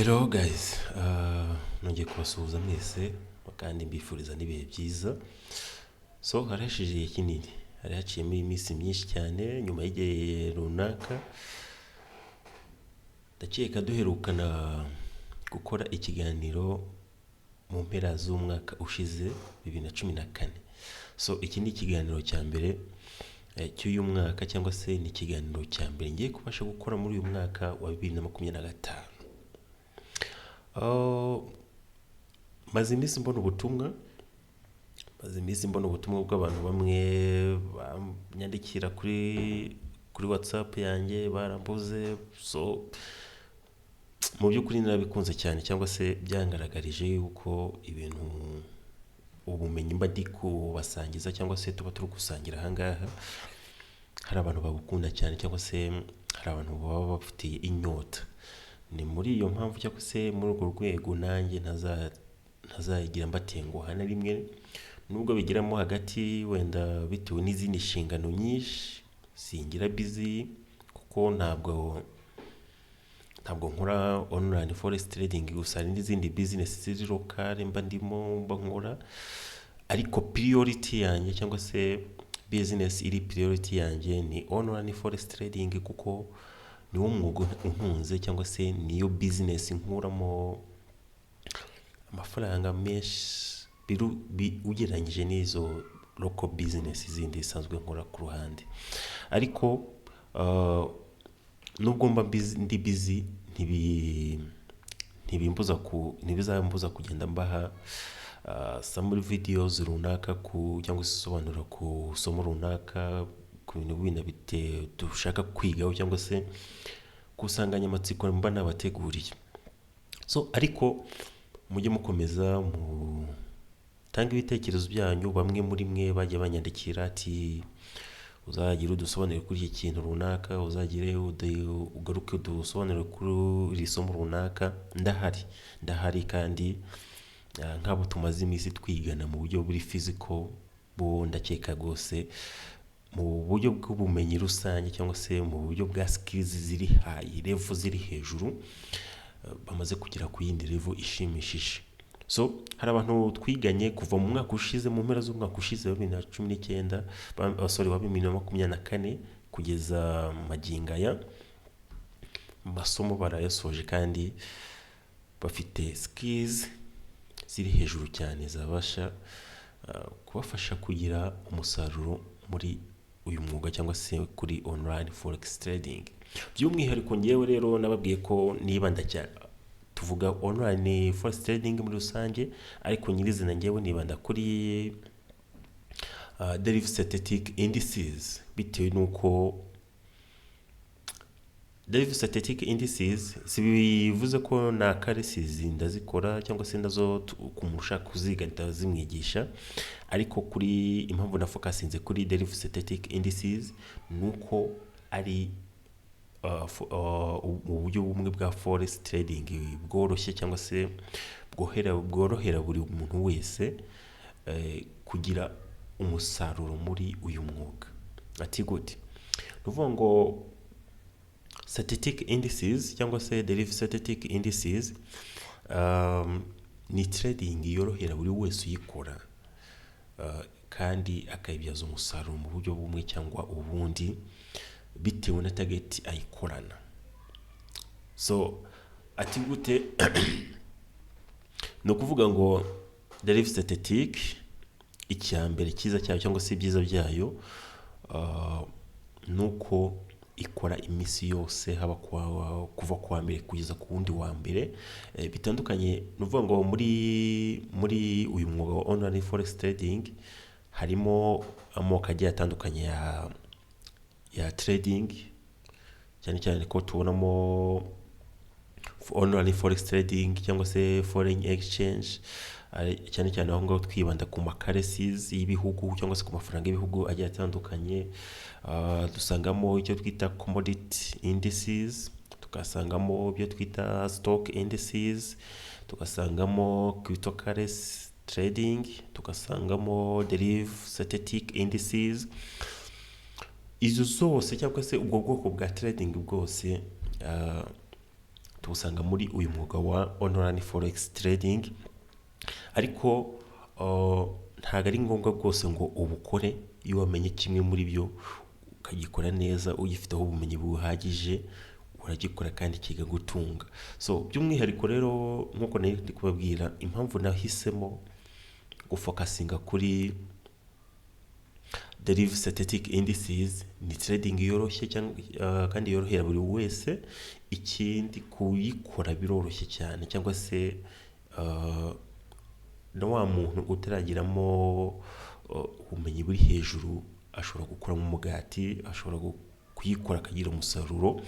Hello guys, nongeye kubasuhuza mwese kandi mbifuriza n'ibihe byiza. So hari hashize igihe kinini, hari haciyemo iminsi myinshi cyane nyuma y'igihe runaka. Ndakeka duherukana gukora ikiganiro mu mpera z'umwaka ushize, 2014. So iki ni ikiganiro cya mbere cy'uyu mwaka, cyangwa se ni ikiganiro cya mbere ngiye kubasha gukora muri uyu mwaka wa 2025. Maze iminsi mbona ubutumwa, maze iminsi mbona ubutumwa bw'abantu bamwe banyandikira kuri WhatsApp yanjye barambuze. So mu by'ukuri narabikunze cyane, cyangwa se byangaragarije yuko ibintu, ubumenyi mba ndi kubasangiza cyangwa se tuba turi gusangira ahangaha, hari abantu babukunda cyane, cyangwa se hari abantu baba bafitiye inyota. Ni muri iyo mpamvu, cyangwa se muri urwo rwego, nanjye ntazayigira mbatenguha na rimwe, nubwo bigiramo hagati wenda bitewe n'izindi nshingano nyinshi singira busy, kuko ntabwo nkora online forex trading gusa, hari n'izindi business ziri local mba ndimo, mba nkora. Ariko priority yanjye, cyangwa se business iri priority yanjye, ni online forex trading, kuko niwo mwuga untunze, cyangwa se niyo business nkuramo amafaranga menshi ugereranyije n'izo local business zindi zisanzwe nkora ku ruhande. Ariko nubwo mba ndi busy, ntibimbuza ku ntibizambuza kugenda mbaha summary videos runaka ku cyangwa se isobanura ku somo runaka, ku bintu bindi bite dushaka kwigaho, cyangwa se ku nsanganyamatsiko mba nabateguriye. So ariko mujye mukomeza mutange ibitekerezo byanyu. Bamwe muri mwe bagiye banyandikira ati: "Uzagire udusobanurire kuri iki kintu runaka, uzagire ugaruke udusobanurire kuri iri somo runaka." Ndahari, ndahari. Kandi nk'abo tumaze iminsi twigana mu buryo buri physical, bo ndakeka rwose mu buryo bw'ubumenyi rusange, cyangwa se mu buryo bwa skills ziri high level, ziri hejuru, bamaze kugera ku yindi level ishimishije. So hari abantu twiganye kuva mu mwaka ushize, mu mpera z'umwaka ushize wa 2019, sorry, wa 2024, kugeza magingo aya, amasomo barayasoje kandi bafite skills ziri hejuru cyane zabasha kubafasha kugira umusaruro muri uyu mwuga, cyangwa se kuri online forex trading by'umwihariko. Ngewe rero nababwiye ko nibanda cyane, tuvuga online forex trading muri rusange, ariko nyirizina ngewe nibanda kuri derivative synthetic indices, bitewe n'uko derivative synthetic indices, si bivuze ko na currencies ndazikora, cyangwa se nazo ku muntu ushaka kuziga ndazimwigisha. Ariko kuri impamvu na focusinze kuri derivative synthetic indices ni uko ari mu buryo bumwe bwa forex trading bworoshye, cyangwa se bworohera buri muntu wese kugira umusaruro muri uyu mwuga. Ati gute? Ni ukuvuga ngo synthetic indices, cyangwa se derivative synthetic indices, ni trading yorohera buri wese uyikora, kandi akayibyaza umusaruro mu buryo bumwe cyangwa ubundi, bitewe na target ayikorana. So ati gute? Ni ukuvuga ngo derivative synthetic, icya mbere cyiza cyayo, cyangwa se ibyiza byayo, ni uko ikora iminsi yose, haba kuva ku wa mbere kugeza ku wundi wa mbere. Bitandukanye, ni ukuvuga ngo muri uyu mwuga wa online forex trading harimo amoko agiye atandukanye ya trading, cyane cyane ko tubonamo online forex trading cyangwa se foreign exchange, cyane cyane aho ngaho twibanda ku ma currencies y'ibihugu, cyangwa se ku mafaranga y'ibihugu agiye atandukanye. Dusangamo icyo twita commodity indices, tugasangamo ibyo twita stock indices, tugasangamo cryptocurrency trading, tugasangamo derivative synthetic indices. Izo zose, cyangwa se ubwo bwoko bwa trading bwose, Tuwusanga muri uyu mwuga wa online forex trading. Ariko ntabwo ari ngombwa rwose ngo ubukore. Iyo wamenye kimwe muri byo ukagikora neza, ugifiteho ubumenyi buhagije, uragikora kandi kikagutunga. So by'umwihariko rero, nk'uko nari ndi kubabwira, impamvu nahisemo gufocusinga kuri Deriv Synthetic Indices ni trading yoroshye cyangwa kandi yorohera buri wese. Ikindi, kuyikora biroroshye cyane, cyangwa se na wa muntu utaragiramo ubumenyi buri hejuru ashobora gukuramo umugati, ashobora kuyikora akagira umusaruro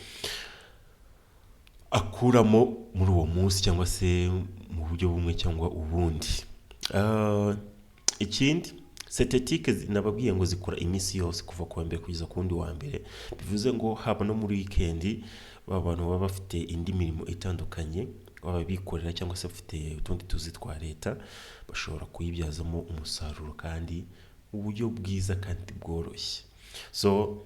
akuramo muri uwo munsi cyangwa se mu buryo bumwe cyangwa ubundi. Ikindi, synthetic nababwiye ngo zikora iminsi yose kuva ku wa mbere kugeza ku wundi wa mbere, bivuze ngo haba no muri weekend, ba bantu baba bafite indi mirimo itandukanye, baba bikorera cyangwa se bafite utundi tuzi twa leta, bashobora kuyibyazamo umusaruro kandi mu buryo bwiza kandi bworoshye. So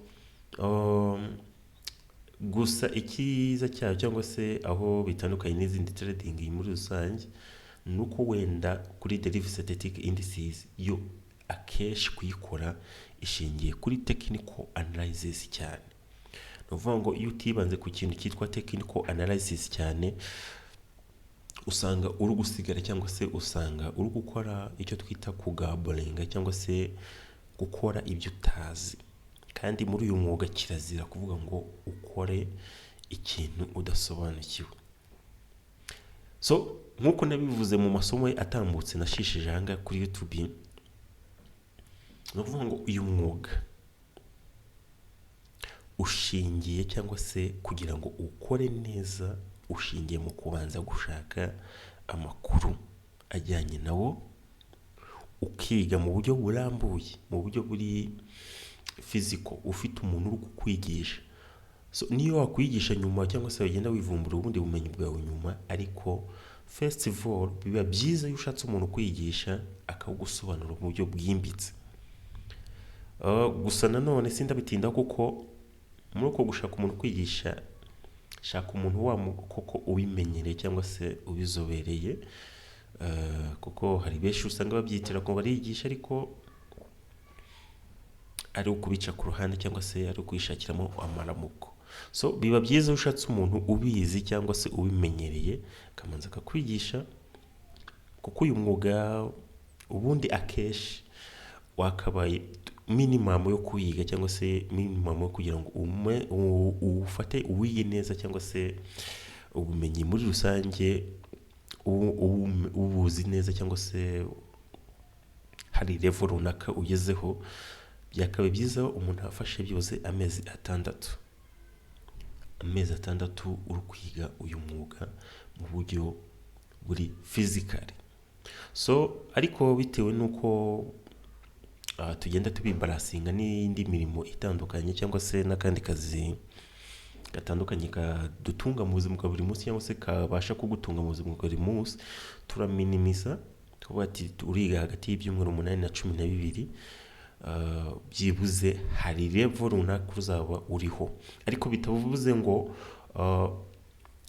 gusa icyiza cyayo cyangwa se aho bitandukanye n'izindi trading muri rusange ni uko wenda kuri Deriv Synthetic Indices yo akenshi kuyikora ishingiye kuri technical analysis cyane. Ni ukuvuga ngo iyo utibanze ku kintu cyitwa technical analysis cyane, usanga uri gusigara cyangwa se usanga uri gukora icyo twita kugamblinga cyangwa se gukora ibyo utazi. Kandi muri uyu mwuga kirazira kuvuga ngo ukore ikintu udasobanukiwe. So nk'uko nabivuze mu masomo atambutse nashishije aha ngaha kuri YouTube, ni ukuvuga ngo uyu mwuga ushingiye cyangwa se kugira ngo ukore neza ushingiye mu kubanza gushaka amakuru ajyanye nawo, ukiga mu buryo burambuye, mu buryo buri physical, ufite umuntu uri kukwigisha. So niyo wakwigisha nyuma cyangwa se wagenda wivumbura ubundi bumenyi bwawe nyuma, ariko first of all biba byiza iyo ushatse umuntu ukwigisha akagusobanurira mu buryo bwimbitse. Gusa nanone sindabitindaho, kuko muri uko gushaka umuntu ukwigisha, shaka umuntu wa koko ubimenyereye cyangwa se ubizobereye, kuko hari benshi usanga babyitira ngo barigisha ariko ari ukubica ku ruhande cyangwa se ari ukwishakiramo amaramuko. So biba byiza iyo ushatse umuntu ubizi cyangwa se ubimenyereye, akamanza akakwigisha, kuko uyu mwuga ubundi akenshi wakabaye minimum yo kuwiga cyangwa se minimum yo kugira ngo uwufate uwige neza cyangwa se ubumenyi muri rusange ubuzi neza cyangwa se hari level runaka ugezeho, byakaba byiza umuntu afashe byibuze amezi 6, amezi 6 uri kwiga uyu mwuga mu buryo buri physically. So ariko bitewe n'uko tugenda tubibalancinga n'indi mirimo itandukanye cyangwa se n'akandi kazi gatandukanye kadutunga mu buzima bwa buri munsi cyangwa se kabasha kugutunga mu buzima bwa buri munsi, turaminimiza tukavuga ati uriga hagati y'ibyumweru 8 na 12, byibuze hari level runaka uzaba uriho. Ariko bitavuze ngo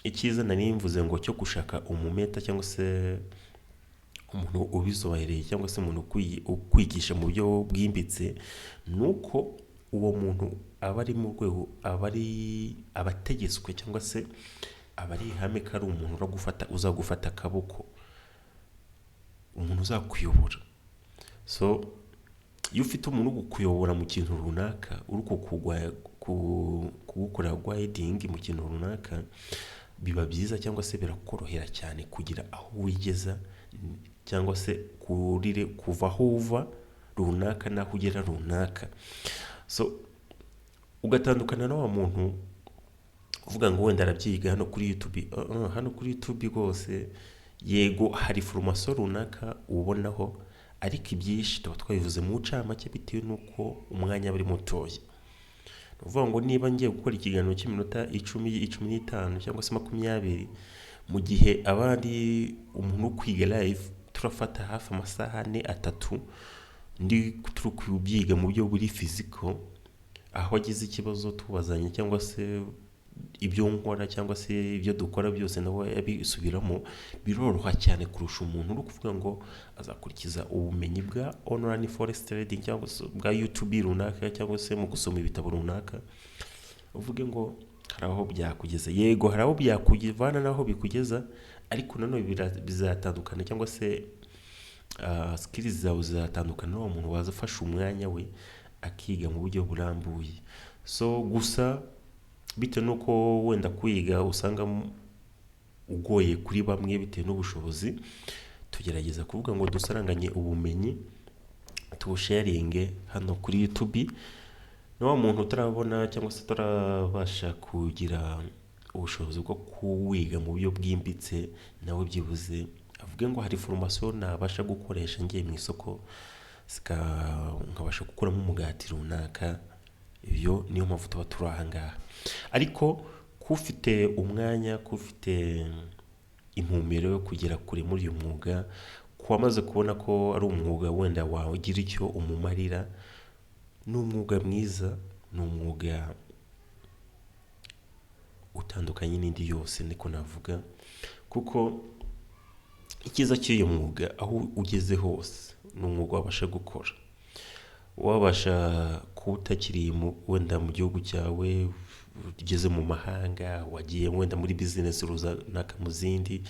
icyiza nari mvuze ngo cyo gushaka umumentor cyangwa se umuntu ubizobereye cyangwa se umuntu ukwigisha mu buryo bwimbitse, ni uko uwo muntu aba ari mu rwego, aba ari abategetswe cyangwa se aba ari ihame ko ari umuntu uragufata, uzagufata akaboko, umuntu uzakuyobora. So iyo ufite umuntu uri kukuyobora mu kintu runaka, uri kugukorera guiding mu kintu runaka, biba byiza cyangwa se birakorohera cyane kugira aho wigeza cyangwa se kurire kuva aho uva runaka n'aho ugera runaka. So ugatandukana na wa muntu uvuga ngo wenda arabyiga hano kuri YouTube. Hano kuri YouTube rwose yego hari formation runaka ubonaho, ariko ibyinshi tuba twabivuze mu ncamake bitewe n'uko umwanya aba ari mutoya. Ni ukuvuga ngo niba ngiye gukora ikiganiro cy'iminota 10, 15 cyangwa se 20, mu gihe abandi umuntu uri kwiga live turafata hafi amasaha 4, 3 ndi turi kubyiga mu buryo buri physical, aho agize ikibazo tubazanye cyangwa se Ibyo nkora cyangwa se ibyo dukora byose nawe abisubiramo, biroroha cyane kurusha umuntu uri kuvuga ngo azakurikiza ubumenyi bwa online forex trading cyangwa se bwa YouTube runaka, cyangwa se mu gusoma ibitabo runaka, uvuge ngo hari aho byakugeza. Yego, hari aho byakuvana n'aho bikugeza, ariko nanone bizatandukana cyangwa se skills zawe zizatandukana n'uwo muntu waza afashe umwanya we akiga mu buryo burambuye. So gusa bitewe n'uko wenda kwiga usanga ugoye kuri bamwe bitewe n'ubushobozi, tugerageza kuvuga ngo dusaranganye ubumenyi, tubu-sharinge hano kuri YouTube. Na wa muntu utarabona cyangwa se utarabasha kugira ubushobozi bwo kuwiga mu buryo bwimbitse, nawe byibuze avuge ngo hari formation nabasha gukoresha ngiye mu isoko, nkabasha gukuramo umugati runaka. Ibyo niyo mpamvu tuba turi aha ngaha. Ariko kufite umwanya, kufite intumbero yo kugera kure muri uyu mwuga, ku wamaze kubona ko ari umwuga wenda wagira icyo umumarira, ni umwuga mwiza, ni umwuga utandukanye n'indi yose, niko navuga, kuko icyiza cy'uyu mwuga, aho ugeze hose ni umwuga wabasha gukora, wabasha kuba utakiri wenda mu gihugu cyawe, ugeze mu mahanga, wagiye wenda muri business runaka mu zindi,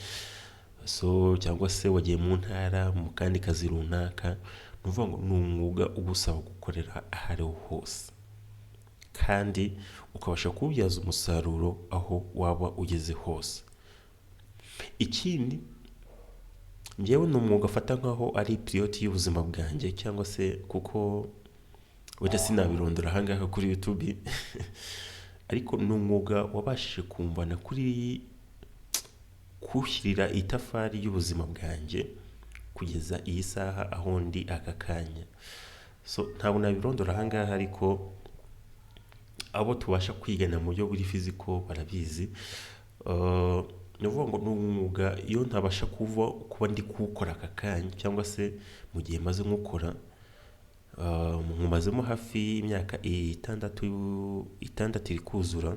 so cyangwa se wagiye mu ntara mu kandi kazi runaka. Ni ukuvuga ngo ni umwuga ugusaba gukorera aho ariho hose kandi ukabasha kuwubyaza umusaruro aho waba ugeze hose. Ikindi, njyewe ni umwuga afata nkaho ari priority y'ubuzima bwanjye, cyangwa se kuko wenda sinabirondora ahangaha kuri YouTube, ariko ni umwuga wabashije kumvana kuri kuwushyirira itafari y'ubuzima bwanjye kugeza iyi saha aho ndi aka kanya. So ntabwo nabirondora ahangaha, ariko abo tubasha kwigana mu buryo buri physical barabizi. Ni ukuvuga ngo ni umwuga iyo ntabasha kuba ndi kuwukora aka kanya, cyangwa se mu gihe maze nkukora, nkumazemo hafi y'imyaka 6, 6 iri kuzura,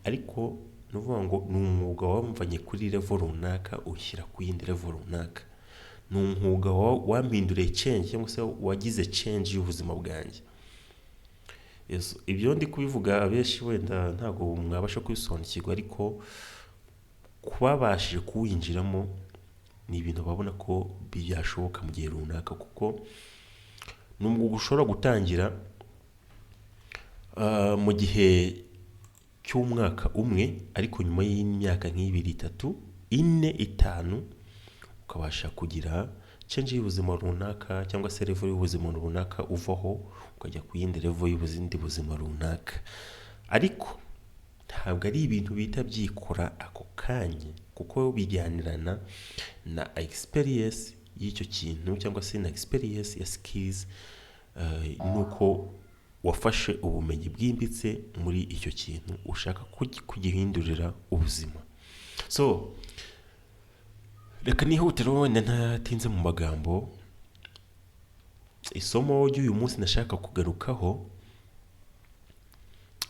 ariko ni ukuvuga ngo ni umwuga wamvanye kuri level runaka ushyira ku yindi level runaka. Ni umwuga wampinduriye change, cyangwa se wagize change y'ubuzima bwanjye. Yes, ibyo ndi kubivuga abenshi wenda ntabwo mwabasha kubisobanukirwa, ariko kubabashije kuwinjiramo ni ibintu babona ko byashoboka mu gihe runaka, kuko ni umwuga ushobora gutangira mu gihe cy'umwaka umwe, ariko nyuma y'imyaka nk'ibiri, 3, 4, 5, ukabasha kugira change y'ubuzima runaka, cyangwa se level y'ubuzima runaka uvaho ukajya ku yindi level y'ubundi buzima runaka. Ariko ntabwo ari ibintu bihita byikora ako kanya, kuko bijyanirana na experience y'icyo kintu, cyangwa se na experience ya skills, nuko wafashe ubumenyi bwimbitse muri icyo kintu ushaka kugihindurira ubuzima. So reka nihutire wenda ntatinze mu magambo. Isomo ry'uyu munsi nashaka kugarukaho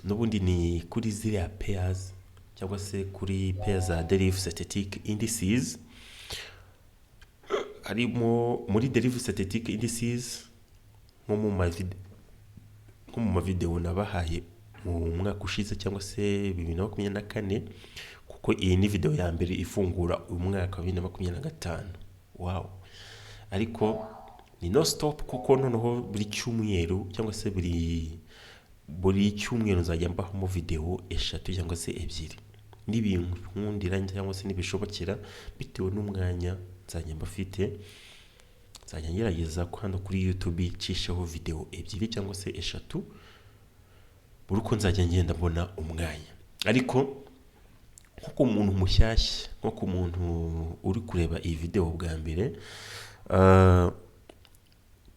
n'ubundi ni kuri ziriya pairs, cyangwa se kuri pairs za Deriv synthetic indices. Harimo muri Deriv synthetic indices, nko mu mavideo nabahaye mu mwaka ushize, cyangwa se 2024, kuko iyi ni video ya mbere ifungura uyu mwaka wa 2025. Wow! Ariko ni no stop, kuko noneho buri cyumweru, cyangwa se buri cyumweru, nzajya mbahamo video eshatu cyangwa se ebyiri, n'ibinkundira cyangwa se nibishobokera, bitewe n'umwanya nzajya mbafite. Nzajya ngerageza ko hano kuri YouTube nshisheho video ebyiri cyangwa se eshatu buri uko nzajya ngenda mbona umwanya. Ariko nko ku muntu mushyashya, nko ku muntu uri kureba iyi video bwa mbere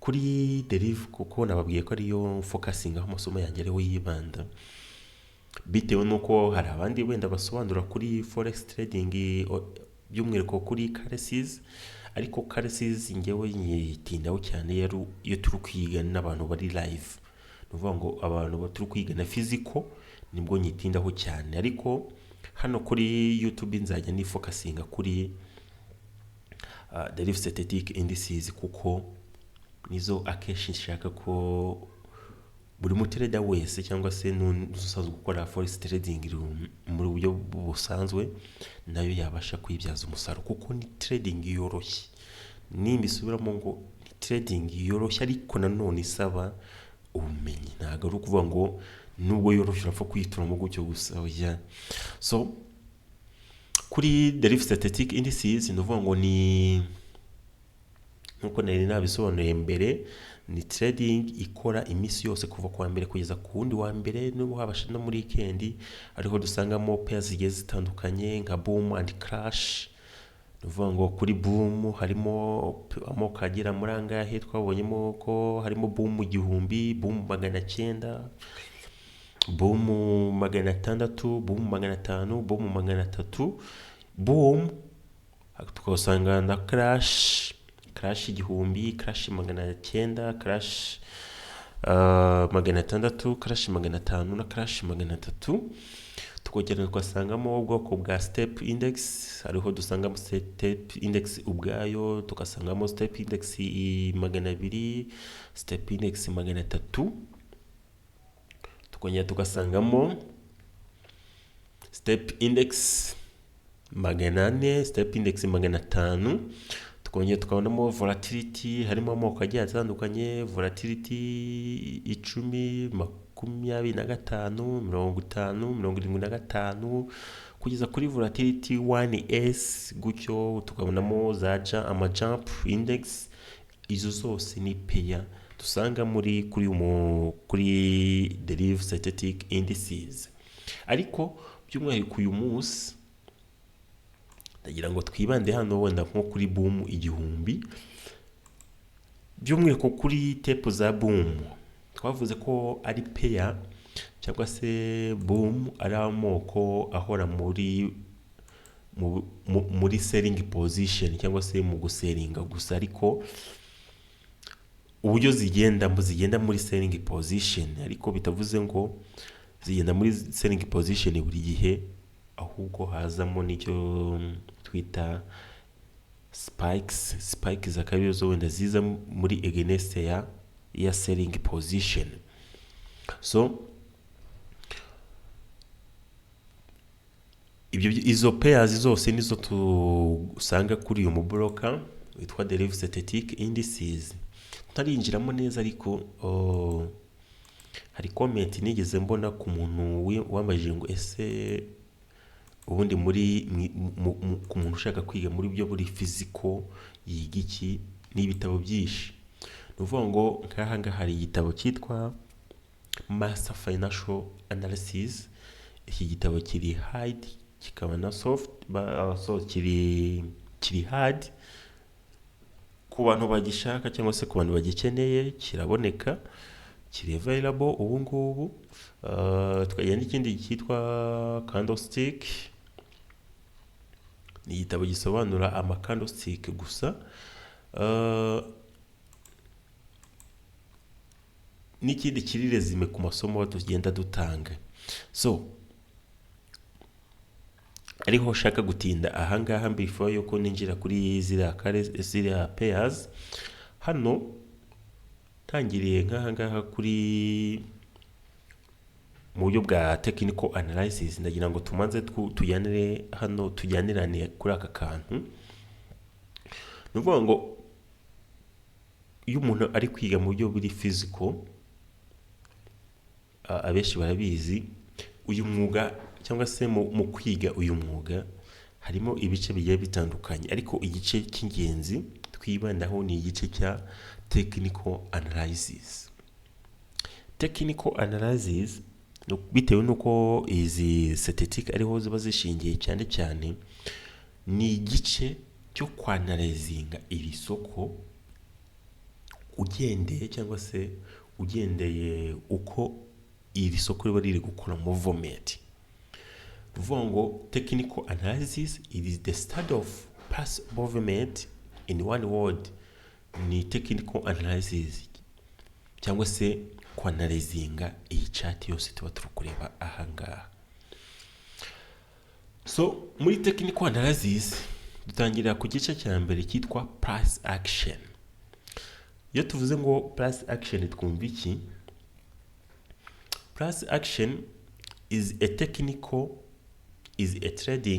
kuri Deriv, kuko nababwiye ko ariyo focusing, aho amasomo yanjye ariho yibanda, bitewe n'uko hari abandi wenda basobanura kuri forex trading, by'umwihariko kuri currencies. Ariko currencies njyewe nyitindaho cyane iyo turi kwiga n'abantu bari live, ni ukuvuga ngo abantu turi kwiga na physical. Nibwo nyitindaho cyane. Ariko hano kuri YouTube nzajya nifocusinga kuri Deriv Synthetic Indices, kuko nizo akenshi nshaka ko buri mutrader wese cyangwa se n'usanzwe gukora forex trading mu buryo busanzwe nayo yabasha kuyibyaza umusaruro, kuko ni trading yoroshye. Nimba isubiramo ngo ni trading yoroshye, ariko nanone isaba ubumenyi. Ntabwo ari ukuvuga ngo nubwo yoroshye urapfa kuyituramo gutyo gusa, oya. So kuri Deriv Synthetic Indices, ni ukuvuga ngo ni nkuko nari nabisobanuye mbere, ni trading ikora iminsi yose kuva ku wa mbere kugeza ku wundi wa mbere, n'ubu habasha no muri weekend. Ariho dusangamo pairs zigiye zitandukanye nka boom and crash. Ni ukuvuga ngo kuri boom harimo amoko agera muri angahe? Twabonyemo ko harimo boom 1000, boom 900, boom 600, boom 500, boom 300, boom. Tukasanga na crash, crash 1000, crash 900, crash 600, crash 500 na crash 300. Tukongera tugasangamo ubwoko bwa step index, hariho dusangamo step index ubwayo, tugasangamo step index 200, step index 300. Tukongera tugasangamo step index 400, step index 500. Tukongera tukabonamo volatility, harimo amoko agiye atandukanye: volatility 10, 25, 50, 75, kugeza kuri volatility 1S gutyo. Tukabonamo za ama jump index. Izo zose ni pair dusanga muri kuri mu kuri Deriv Synthetic Indices. Ariko by'umwihariko uyu munsi ndagira ngo twibande hano wenda nko kuri boom 1000. By'umwihariko kuri type za boom, twavuze ko ari pair cyangwa se boom ari amoko ahora muri selling position cyangwa se mu gusellinga gusa. Ariko uburyo zigendamo, zigenda muri selling position, ariko bitavuze ngo zigenda muri selling position buri gihe, ahubwo hazamo n'icyo twita spikes. Spikes akaba arizo wenda ziza muri against ya selling position. So ibyo, izo pairs zose nizo tusanga kuri uyu mubroker witwa Deriv Synthetic Indices. Ntarinjiramo neza, ariko, oh, hari comment nigeze mbona ku muntu wambajije ngo ese ubundi muri ku muntu ushaka kwiga muri byo muri physical yiga iki? Ni ibitabo byinshi. Ni ukuvuga ngo nk'aha ngaha hari igitabo cyitwa Master Financial Analysis. Iki gitabo kiri hard, kikaba na soft, so kiri hard. Ku bantu bagishaka cyangwa se ku bantu bagikeneye, kiraboneka, kiri available ubu ngubu. Tukagira n'ikindi cyitwa Candlestick, ni igitabo gisobanura ama candlestick gusa. N'ikindi kiri résumé ku masomo tugenda dutanga. So ariho nshaka gutinda ahangaha before yuko ninjira kuri ziriya kare, ziriya pairs. Hano ntangiriye nk'ahangaha kuri mu buryo bwa technical analysis, ndagira ngo tumanze tujyanire hano, tujyanirane kuri aka kantu. Ni ukuvuga ngo iyo umuntu ari kwiga mu buryo buri physical, abenshi barabizi uyu mwuga, cyangwa se mu kwiga uyu mwuga harimo ibice bigiye bitandukanye, ariko igice cy'ingenzi twibandaho ni igice cya technical analysis. Technical analysis, bitewe n'uko izi synthetic ariho ziba zishingiye cyane cyane, ni igice cyo kwanalyzinga iri soko ugendeye cyangwa se ugendeye uko iri soko riba riri gukora movement. Ni ukuvuga ngo technical analysis, it is the study of price movement. In one word, ni technical analysis cyangwa se Kwanalyzinga iyi chart yose tuba turi kureba ahangaha. So muri technical analysis dutangira ku gice cya mbere cyitwa price action. Iyo tuvuze ngo price action, twumva iki? Price action is a trading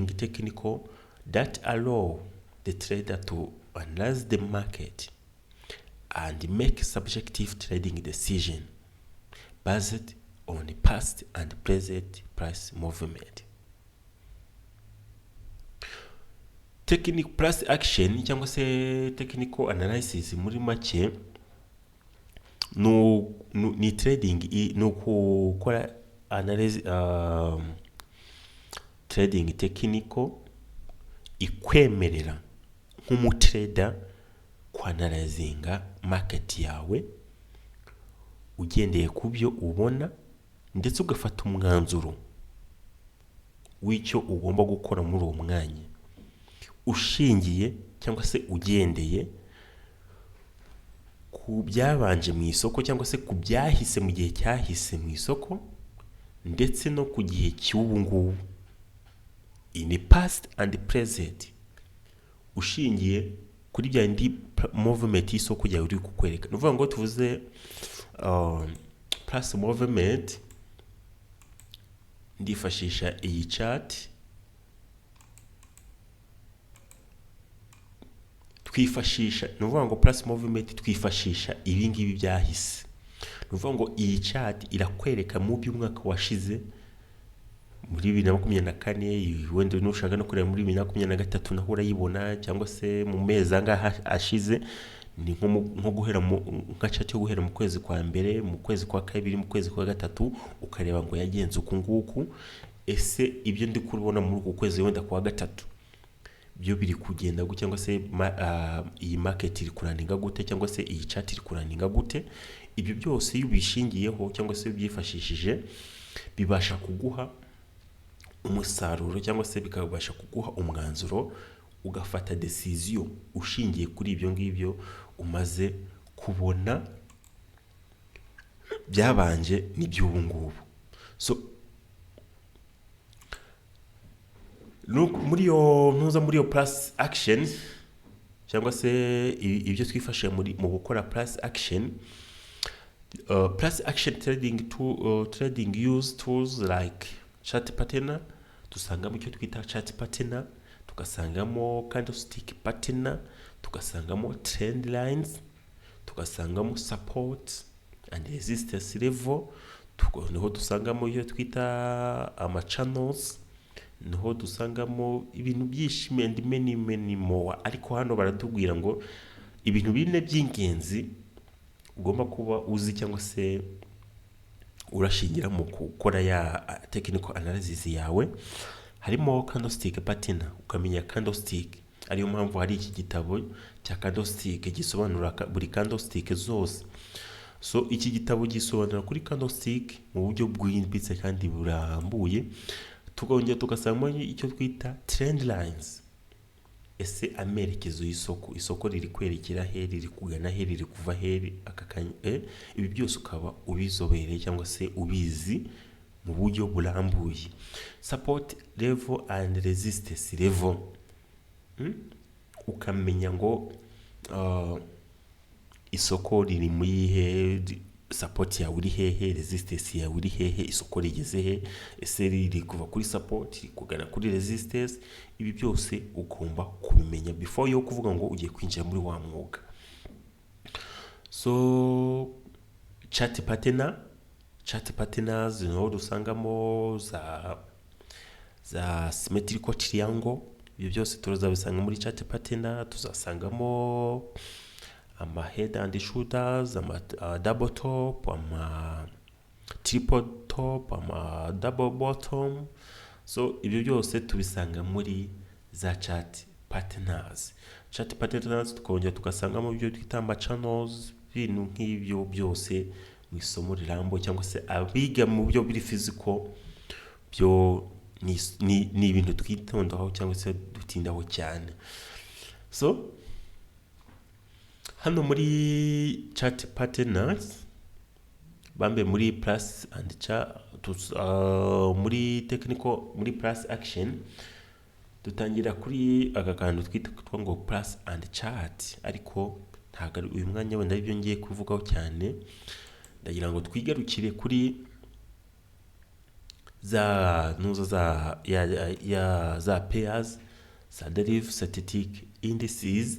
technical that allow the trader to analyze the market and make subjective trading decision based on past and present price movement. Technical price action cyangwa se technical analysis muri make ni trading, ni ukukora analysis, trading technical ikwemerera nk'umutrader kwanalyzinga market yawe ugendeye ku byo ubona, ndetse ugafata umwanzuro w'icyo ugomba gukora muri uwo mwanya, ushingiye cyangwa se ugendeye ku byabanje mu isoko, cyangwa se ku byahise mu gihe cyahise mu isoko, ndetse no ku gihe cy'ubu ngubu, in past and present, ushingiye kuri bya bindi movement y'isoko ryawe uri kukwereka. Ni ukuvuga ngo tuvuze price movement, ndifashisha iyi chart. Twifashisha, ni ukuvuga ngo price movement twifashisha ibi ngibi byahise. Ni ukuvuga ngo iyi chart irakwereka mu by'umwaka washize muri 2024, wenda nushaka no kureba muri 2023 naho urayibona, cyangwa se mu mezi angaha ashize, ni nko guhera mu nka chart yo guhera mu kwezi kwa mbere, mu kwezi kwa kabiri, mu kwezi kwa gatatu, ukareba ngo yagenze uku nguku. Ese ibyo ndi kubona muri uku kwezi wenda kwa gatatu byo biri kugenda gute, cyangwa se iyi market iri kurunninga gute, cyangwa se iyi chart iri kurunninga gute? Ibyo byose iyo ubishingiyeho cyangwa se ubyifashishije, bibasha kuguha umusaruro cyangwa se bikabasha kuguha umwanzuro, ugafata decision ushingiye kuri ibyo ngibyo umaze kubona byabanje n'iby'ubu ngubu. So muri iyo ntuza, muri iyo price action, cyangwa se ibyo twifashe muri mu gukora price action, price action trading use tools like chart pattern. Dusangamo icyo twita chart pattern, tugasangamo candlestick pattern, tugasangamo trend lines, tugasangamo support and resistance level, niho dusangamo icyo twita ama channels, niho dusangamo ibintu byinshi and many, many more. Ariko hano baratubwira ngo ibintu bine by'ingenzi ugomba kuba uzi cyangwa se urashingira mu gukora ya technical analysis yawe, harimo candlestick pattern, ukamenya candlestick. Ariyo mpamvu hari iki gitabo cya candlestick gisobanura buri candlestick zose. So iki gitabo gisobanura kuri candlestick mu buryo bwimbitse kandi burambuye. Tukongera tugasangamo icyo twita trend lines. Ese amerekezo y'isoko, isoko riri kwerekera he, riri kugana he, riri kuva he aka kanya? Ibi byose ukaba ubizobereye cyangwa se ubizi mu buryo burambuye. Support level and resistance level. Ukamenya ngo isoko riri muri he, support yawe iri hehe, resistance yawe iri hehe, isoko rigeze he, ese riri kuva kuri support riri kugana kuri resistance? Ibi byose ugomba kubimenya before yo kuvuga ngo ugiye kwinjira muri wa mwuga. So chart pattern, chart patterns niho dusangamo za symmetrical triangle. Ibyo byose tuzabisanga muri chart pattern. Tuzasangamo ama head and shoulders, ama double top, ama triple top, ama double bottom. So ibyo byose tubisanga muri za chart patterns. Chart patterns tukongera tugasangamo ibyo twita ama channels, ibintu nk'ibyo byose mu isomo rirambuye, cyangwa se abiga mu buryo buri physical byo ni ibintu twitondaho cyangwa se dutindaho cyane. So hano muri chart patterns bambe muri price and muri technical, muri price action, dutangira kuri aka kantu twita ngo price and chart, ariko ntabwo ari uyu mwanya wenda aribyo ngiye kuvugaho cyane. Ndagira ngo twigarukire kuri za nuzo za ya za pairs za deriv synthetic indices,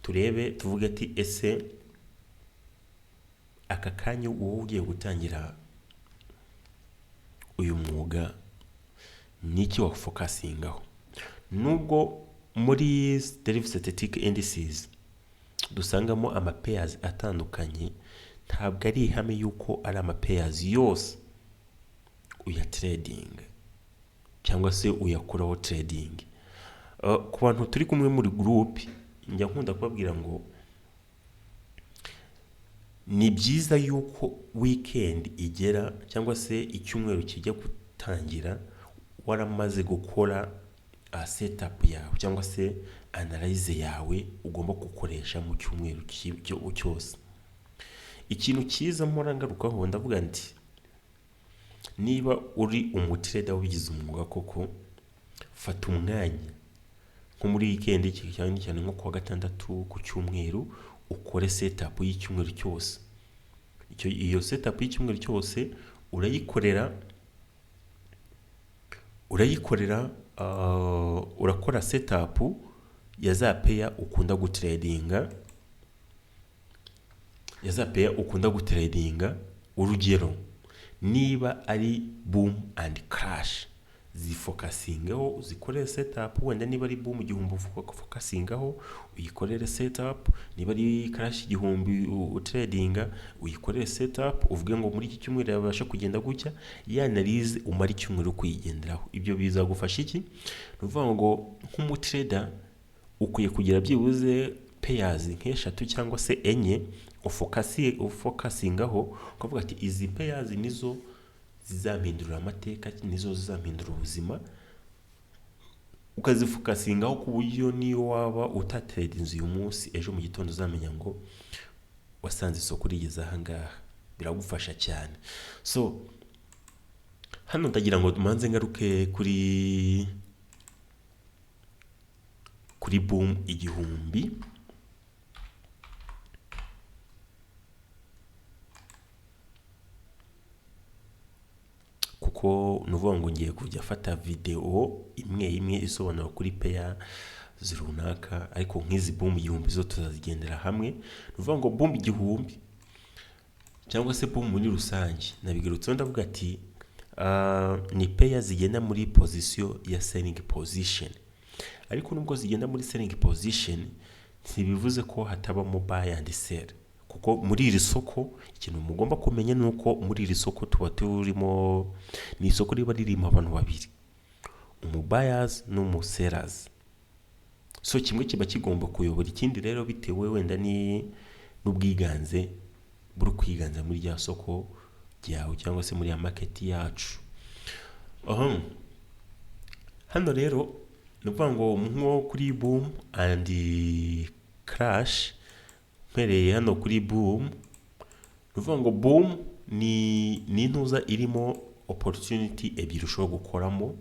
turebe tuvuge ati: ese aka kanya wowe ugiye gutangira uyu mwuga, niki wafocusingaho? Nubwo muri deriv synthetic indices dusangamo ama pairs atandukanye, ntabwo ari ihame yuko ari ama pairs yose uya trading cyangwa se uyakuraho trading. Ku bantu turi kumwe muri group, njya nkunda kubabwira ngo ni byiza yuko weekend igera cyangwa se icyumweru kijya gutangira waramaze gukora setup yawe cyangwa se analyse yawe ugomba gukoresha mu cyumweru cyose. Ikintu cyiza mpora ngarukaho, ndavuga nti niba uri umutrader wabigize umwuga koko, fata umwanya nko muri weekend, cyane cyane nko kuwa gatandatu, ku cyumweru, ukore setup y'icyumweru cyose. Iyo setup y'icyumweru cyose urayikorera, urakora setup ya za pair ukunda gutradinga, ya za pair ukunda gutradinga. Urugero, niba ari boom and crash, zifocusingeho, uzikorere setup. Wenda niba ari boom 1000 ufocusingaho, uyikorere setup. Niba ari crash 1000 utradinga, uyikorere setup, uvuge ngo muri iki cyumweru yabasha kugenda gutya. Ya analyse umara icyumweru kuyigenderaho. Ibyo bizagufasha iki? Ni ukuvuga ngo nk'umutrader ukwiye kugira byibuze pairs nk'eshatu cyangwa se enye ufocusingaho, ukavuga ati izi pairs nizo zizampindurira amateka, nizo zizampindura ubuzima, ukazifocusingaho ku buryo niyo waba utatradinze uyu munsi, ejo mu gitondo uzamenya ngo wasanze isoko rigeze aha ngaha. Biragufasha cyane. So hano ndagira ngo manze ngaruke kuri boom 1000. Kuko ni ukuvuga ngo ngiye kujya afata videwo imwe imwe isobanura kuri pair runaka, ariko nk'izi boom 1000 zo tuzazigendera hamwe. Ni ukuvuga ngo boom 1000 cyangwa se boom muri rusange, nabigarutseho, ndavuga ati ni pair zigenda muri position ya selling position. Ariko nubwo zigenda muri selling position, ntibivuze ko hatabamo buy and sell, kuko muri iri soko ikintu mugomba kumenya ni uko muri iri soko tuba turimo, ni isoko riba ririmo abantu babiri, umubuyers n'umusellers. So kimwe kiba kigomba kuyobora ikindi rero, bitewe wenda ni n'ubwiganze buri kwiganza muri rya soko ryawe cyangwa se muri ya market yacu. Aha hano rero ni ukuvuga ngo nko kuri boom and crash, mpereye hano kuri boom, ni ukuvuga ngo boom ni intuza irimo opportunity ebyiri ushobora gukoramo,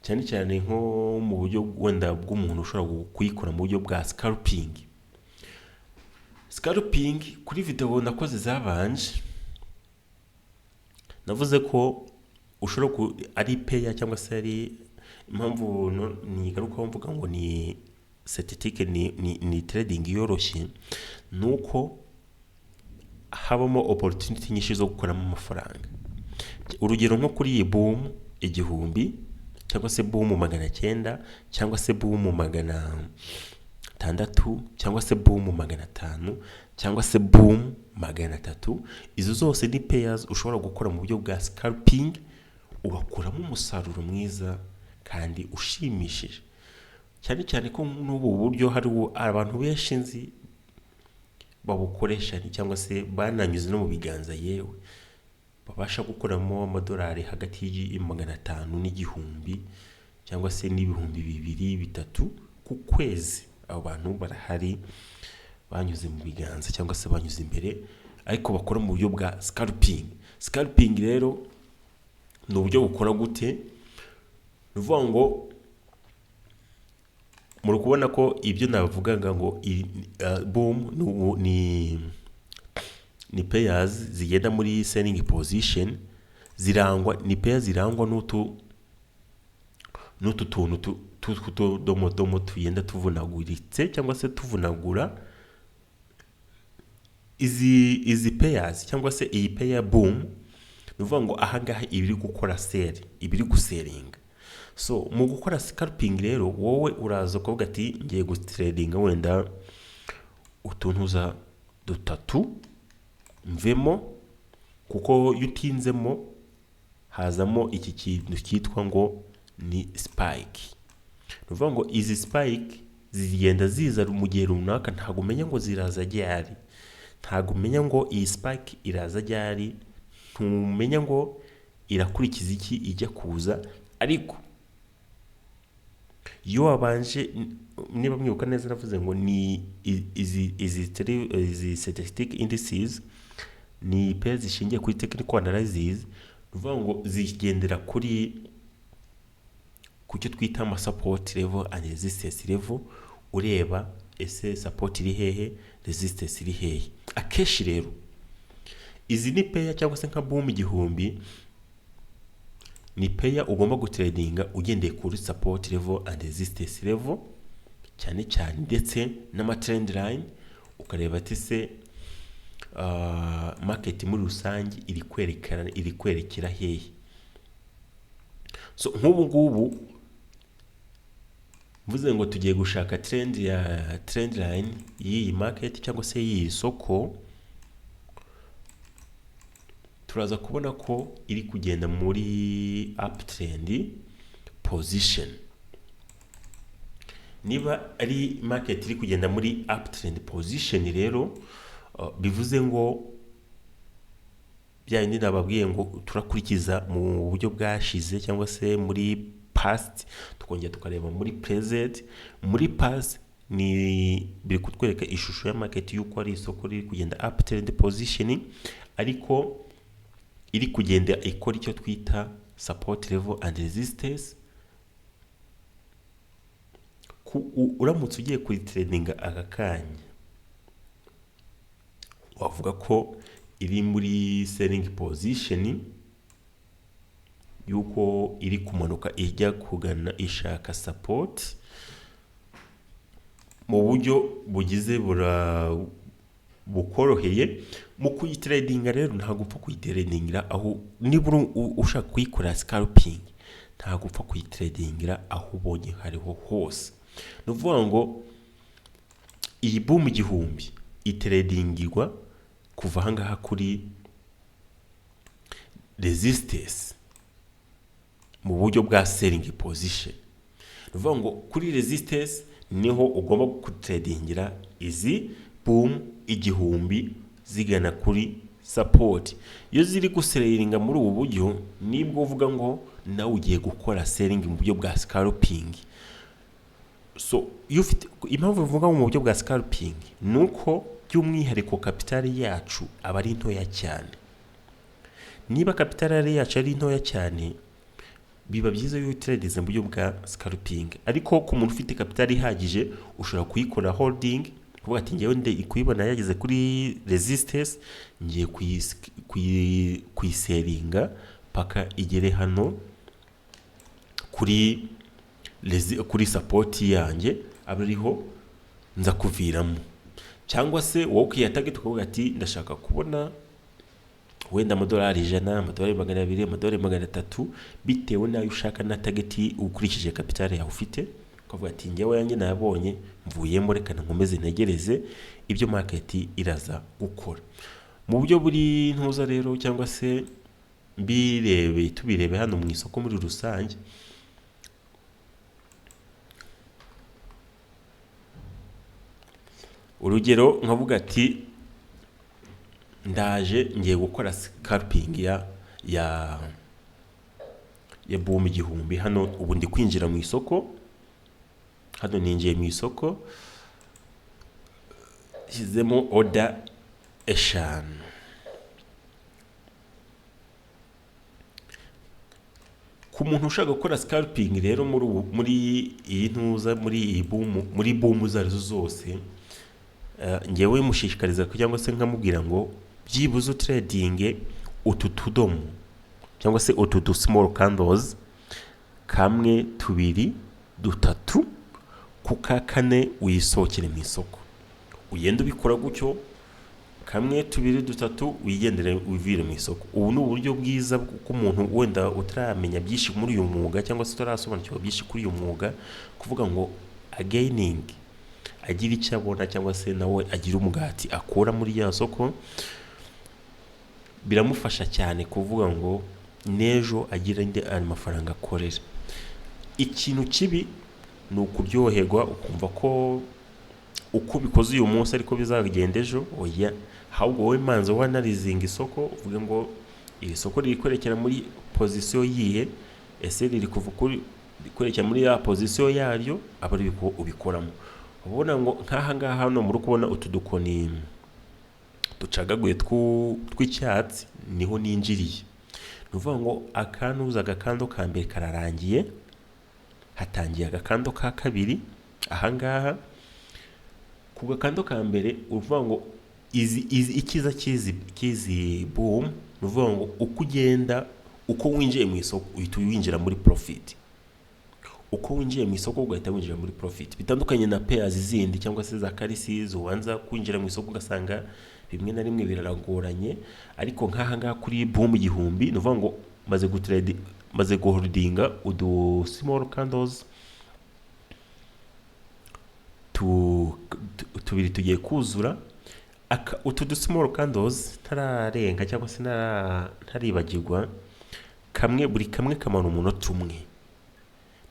cyane cyane nko mu buryo wenda bw'umuntu ushobora kuyikora mu buryo bwa scalping. Scalping, kuri video nakoze zabanje, navuze ko ushobora ku ari pair cyangwa se ari impamvu nigarukaho mvuga ngo ni synthetic, ni trading yoroshye, ni uko habamo opportunity nyinshi zo gukuramo amafaranga. Urugero, nko kuri iyi boom 1000 cyangwa se boom 900 cyangwa se boom 600 cyangwa se boom 500 cyangwa se boom 300, izo zose ni pairs ushobora gukora mu buryo bwa scalping, ugakuramo umusaruro mwiza kandi ushimishije, cyane cyane ko n'ubu buryo hari abantu benshi nzi babukoresha cyangwa se bananyuze no mu biganza, yewe babasha gukuramo amadolari hagati ya 500 n'igihumbi cyangwa se n'ibihumbi 2, 3 ku kwezi. Abo bantu barahari, banyuze mu biganza cyangwa se banyuze imbere. ariko bakora mu buryo bwa scalping. Scalping rero ni uburyo bukora gute? Ni ukuvuga ngo muri kubona ko ibyo navugaga ngo boom ni pairs zigenda muri selling position, zirangwa ni pairs zirangwa n'utu tuntu tw'utudomodomo tugenda tuvunaguritse cyangwa se tuvunagura. Izi pairs cyangwa se iyi pair boom, ni ukuvuga ngo ahangaha iba iri gukora sell, iba iri gusellinga. So mu gukora scalping rero, wowe uraza ukavuga ati: "Ngiye gutradinga wenda utuntuza dutatu mvemo," kuko iyo utinzemo hazamo iki kintu cyitwa ngo ni spike. Ni ukuvuga ngo izi spike zigenda ziza mu gihe runaka, ntabwo umenya ngo ziraza ryari, ntabwo umenya ngo iyi spike iraza ryari, ntumenya ngo irakurikiza iki ijya kuza. Ariko iyo wabanje, niba mwibuka neza, navuze ngo ni izi stochastic indices ni pair zishingiye kuri technical analysis. Ni ukuvuga ngo zigendera ku cyo twita ama support level and resistance level. Ureba ese support iri hehe, resistance iri hehe. Akenshi rero izi ni pair cyangwa se nka boom 1000 ni pair ugomba gutradinga ugendeye kuri support level and resistance level cyane cyane, ndetse n'ama trend line, ukareba ati se market muri rusange iri kwerekana, iri kwerekera hehe? So nk'ubu ngubu mvuze ngo tugiye gushaka trend ya trend line y'iyi market cyangwa se y'iyi soko, turaza kubona ko iri kugenda muri uptrend position. Niba ari market iri kugenda muri uptrend position rero, bivuze ngo bya bindi nababwiye ngo turakurikiza mu buryo bwashize cyangwa se muri past, tukongera tukareba muri present. Muri past ni biri kutwereka ishusho ya market y'uko ari isoko riri kugenda uptrend position, ariko iri kugenda ikora icyo twita support level and resistance. Uramutse ugiye kuyitradinga aka kanya, wavuga ko iri muri selling position, yuko iri kumanuka ijya kugana ishaka support mu buryo bugize bura bukoroheye mu kuyitradinga. Rero ntabwo upfa kuyitradingira aho, niba ushaka kuyikora scalping, ntabwo upfa kuyitradingira aho ubonye hariho hose. Ni ukuvuga ngo iyi boom 1000 itradingirwa kuva ahangaha kuri resistance mu buryo bwa selling position. Ni ukuvuga ngo kuri resistance niho ugomba gutradingira izi boom 1000 zigana kuri support. Iyo ziri gusellinga muri ubu buryo, nibwo uvuga ngo nawe ugiye gukora selling mu buryo bwa scalping. So iyo ufite, impamvu bivuga mu buryo bwa scalping ni uko by'umwihariko capital yacu aba ari ntoya cyane. Niba capital yacu ari ntoya cyane, biba byiza iyo utradinze mu buryo bwa scalping. Ariko ku muntu ufite capital ihagije, ushobora kuyikora holding, kuvuga ati: "Ngewe nde kuyibona yageze kuri resistance, ngiye kuyisellinga paka igere hano kuri support yanjye, abe ariho nza kuviramo." Cyangwa se wowe ukiha target, ukavuga ati: "Ndashaka kubona wenda amadolari 100, amadolari 200, amadolari 300," bitewe n'ayo ushaka na target ukurikije capital yawe ufite. Ukavuga ati: "Njyewe yanjye nayabonye, mvuyemo, reka nkomeze ntegereze ibyo market iraza gukora." Mu buryo buri ntuza rero, cyangwa se mbirebe, tubirebe hano mu isoko muri rusange, urugero nkavuga ati: "Ndaje ngiye gukora scalping ya boom 1000." Hano ubu ndi kwinjira mu isoko, hano ninjiye mu isoko, shyizemo order eshanu. Ku muntu ushaka gukora scalping rero muri iyi ntuza, muri iyi boom, muri boom izo arizo zose, ngewe mushishikariza cyangwa se nkamubwira ngo byibuze utradinge utu tudomo cyangwa se utu du small candles, kamwe, tubiri, dutatu, ku ka kane uyisohokere mu isoko. Ugenda ubikora gutyo, kamwe, tubiri, dutatu, wigendere wivire mu isoko. Ubu ni uburyo bwiza bw'umuntu wenda utaramenya byinshi muri uyu mwuga cyangwa se utarasobanukirwa byinshi kuri uyu mwuga, kuvuga ngo againing, agira icyo abona cyangwa se nawe agira umugati akura muri ya soko. Biramufasha cyane kuvuga ngo n'ejo agira andi ayo mafaranga akorera. Ikintu kibi ni ukuryoherwa ukumva ko uko ubikoze uyu munsi ariko bizagenda ejo. Oya, ahubwo wowe manza wanalyzinga isoko, uvuge ngo iri soko riri kwerekera muri position yihe? Ese riri kuva kuri kwerekera muri ya position yaryo? Aba ari uko ubikoramo. Ubona ngo nk'aha ngaha hano muri kubona utu dukoni ducagaguye tw'icyatsi, niho ninjiriye. Ni ukuvuga ngo akantuza agakando ka mbere kararangiye, hatangiye agakando ka kabiri ahangaha. Ku gakando ka mbere, uvuga ngo izi icyiza cy'izi boom, ni ukuvuga ngo uko ugenda, uko winjiye mu isoko, uhita winjira muri profit. Uko winjiye mu isoko ugahita winjira muri profit, bitandukanye na pairs zindi cyangwa se za currencies, ubanza kwinjira mu isoko ugasanga rimwe na rimwe biraragoranye. Ariko nk'aha ngaha kuri boom 1000, ni ukuvuga ngo maze gutrade, maze guholdinga udu small candles tubiri tugiye kuzura. Utu du small candles ntararenga cyangwa se ntaribagirwa kamwe, buri kamwe kamara umunota umwe.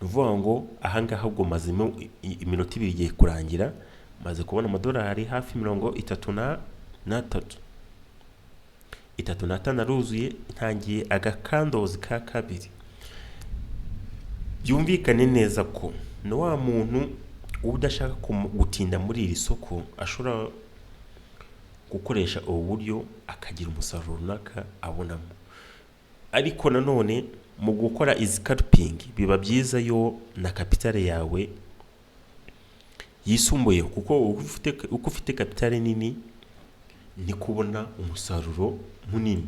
Ni ukuvuga ngo ahangaha ubwo mazemo iminota 2 igiye kurangira, maze kubona amadolari hafi 33, 35 aruzuye. Ntangiye agakandozi ka kabiri. Byumvikane neza ko na wa muntu uba udashaka gutinda muri iri soko ashobora gukoresha ubu buryo akagira umusaruro runaka abonamo. Ariko nanone mu gukora izi scalping biba byiza yo na capital yawe yisumbuye, kuko uko ufite capital nini ni kubona umusaruro munini.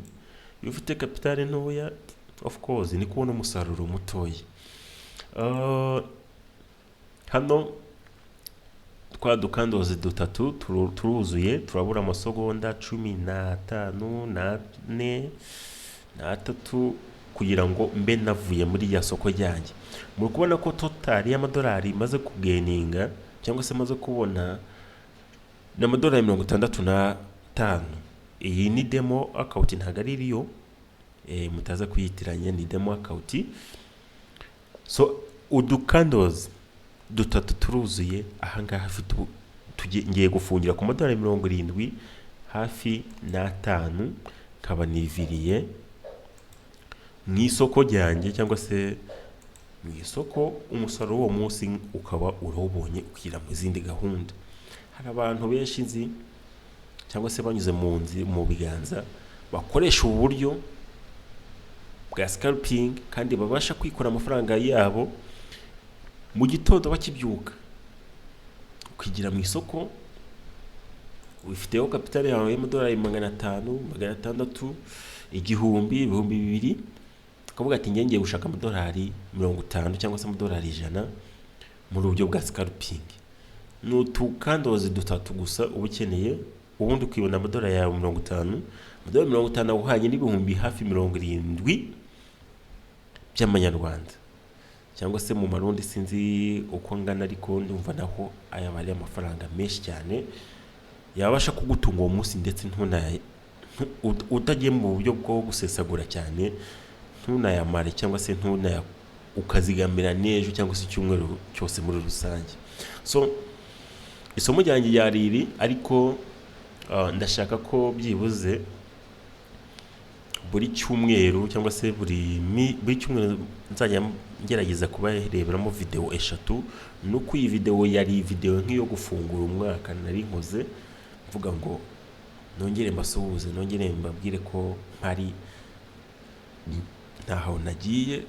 Iyo ufite capital ntoya, of course ni kubona umusaruro mutoya. Hano twa dukandozi dutatu turuzuye, turabura amasegonda 15 n'ane n'atatu kugira ngo mbe navuye muri ya soko ryanjye. Muri kubona ko total y'amadolari maze kugaininga cyangwa se maze kubona ni amadolari 65. Iyi ni demo account, ntabwo ari iriyo, mutaza kuyitiranya, ni demo account. So udukandozi dutatu turuzuye ahangaha, afite ubu ngiye gufungira ku madolari 70 hafi n'atanu, nkaba niviriye mu isoko ryanjye cyangwa se mu isoko. Umusaruro w'uwo munsi ukaba urawubonye, ukira mu zindi gahunda. Hari abantu benshi nzi cyangwa se banyuze mu biganza bakoresha ubu buryo bwa scalping kandi babasha kwikora amafaranga yabo mu gitondo bakibyuka. Ukigira mu isoko wifiteho capital yawe y'amadolari 500, 600, 1000, 2000, ukavuga ati ngiye gushaka amadolari 50 cyangwa se amadolari 100 muri buryo bwa scalping. Ni utukandozi dutatu gusa uba ukeneye, ubundi ukibona amadolari yawe 50. Amadolari 50 aguhanye n'ibihumbi hafi 70 by'amanyarwanda cyangwa se mu marundi, sinzi uko angana, ariko ndumva naho aya aba ari amafaranga menshi cyane yabasha kugutunga uwo munsi, ndetse utagiye mu buryo bwo gusesagura cyane, ntunayamare cyangwa se ukazigamira n'ejo cyangwa se icyumweru cyose muri rusange. So isomo ryanjye ryari iri, ariko ndashaka ko byibuze buri cyumweru cyangwa se buri cyumweru nzajya ngerageza kubareberamo video eshatu. Nuko iyi video yari video nk'iyo gufungura umwaka nari nkoze, mvuga ngo nongere mbasuhuze, nongere mbabwire ko mpari, ntaho nagiye.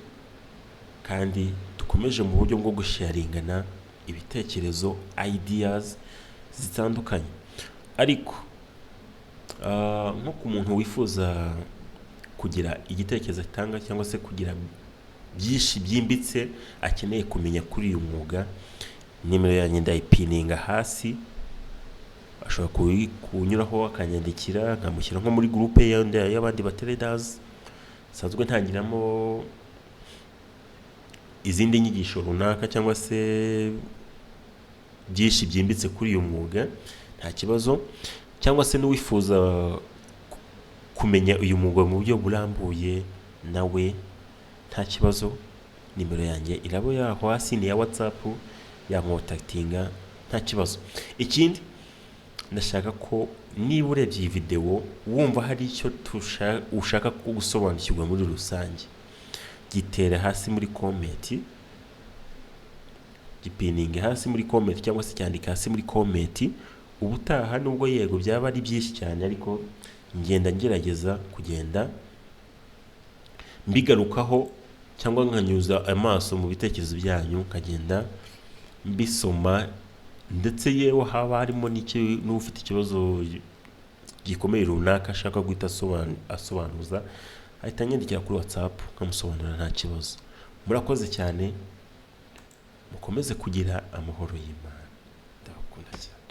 Kandi dukomeje mu buryo bwo gusharingana ibitekerezo, ideas zitandukanye. Ariko nko ku muntu wifuza kugira igitekerezo atanga cyangwa se kugira byinshi byimbitse akeneye kumenya kuri uyu mwuga, nimero yanjye ndayipininga hasi, ashobora kunyuraho akanyandikira, nkamushyira nko muri groupe y'abandi ba traders nsanzwe ntangiramo izindi nyigisho runaka cyangwa se byinshi byimbitse kuri uyu mwuga, nta kibazo. Cyangwa se n'uwifuza kumenya uyu mwuga mu buryo burambuye, nawe nta kibazo, nimero yanjye iraba yaho hasi, ni iya WhatsApp, yankontaktinga nta kibazo. Ikindi, ndashaka ko niba urebye iyi videwo wumva hari icyo ushaka gusobanukirwa muri rusange, gitere hasi muri comment, gipininge hasi muri comment cyangwa se cyandika hasi muri comment. Ubutaha, nubwo yego byaba ari byinshi cyane, ariko ngenda ngerageza kugenda mbigarukaho cyangwa nkanyuza amaso mu bitekerezo byanyu, nkagenda mbisoma, ndetse yewe haba harimo n'ufite ikibazo gikomeye runaka ashaka guhita asobanuza, ahita anyandikira kuri WhatsApp nkamusobanurira nta kibazo. Murakoze cyane, mukomeze kugira amahoro y'Imana, ndabakunda cyane.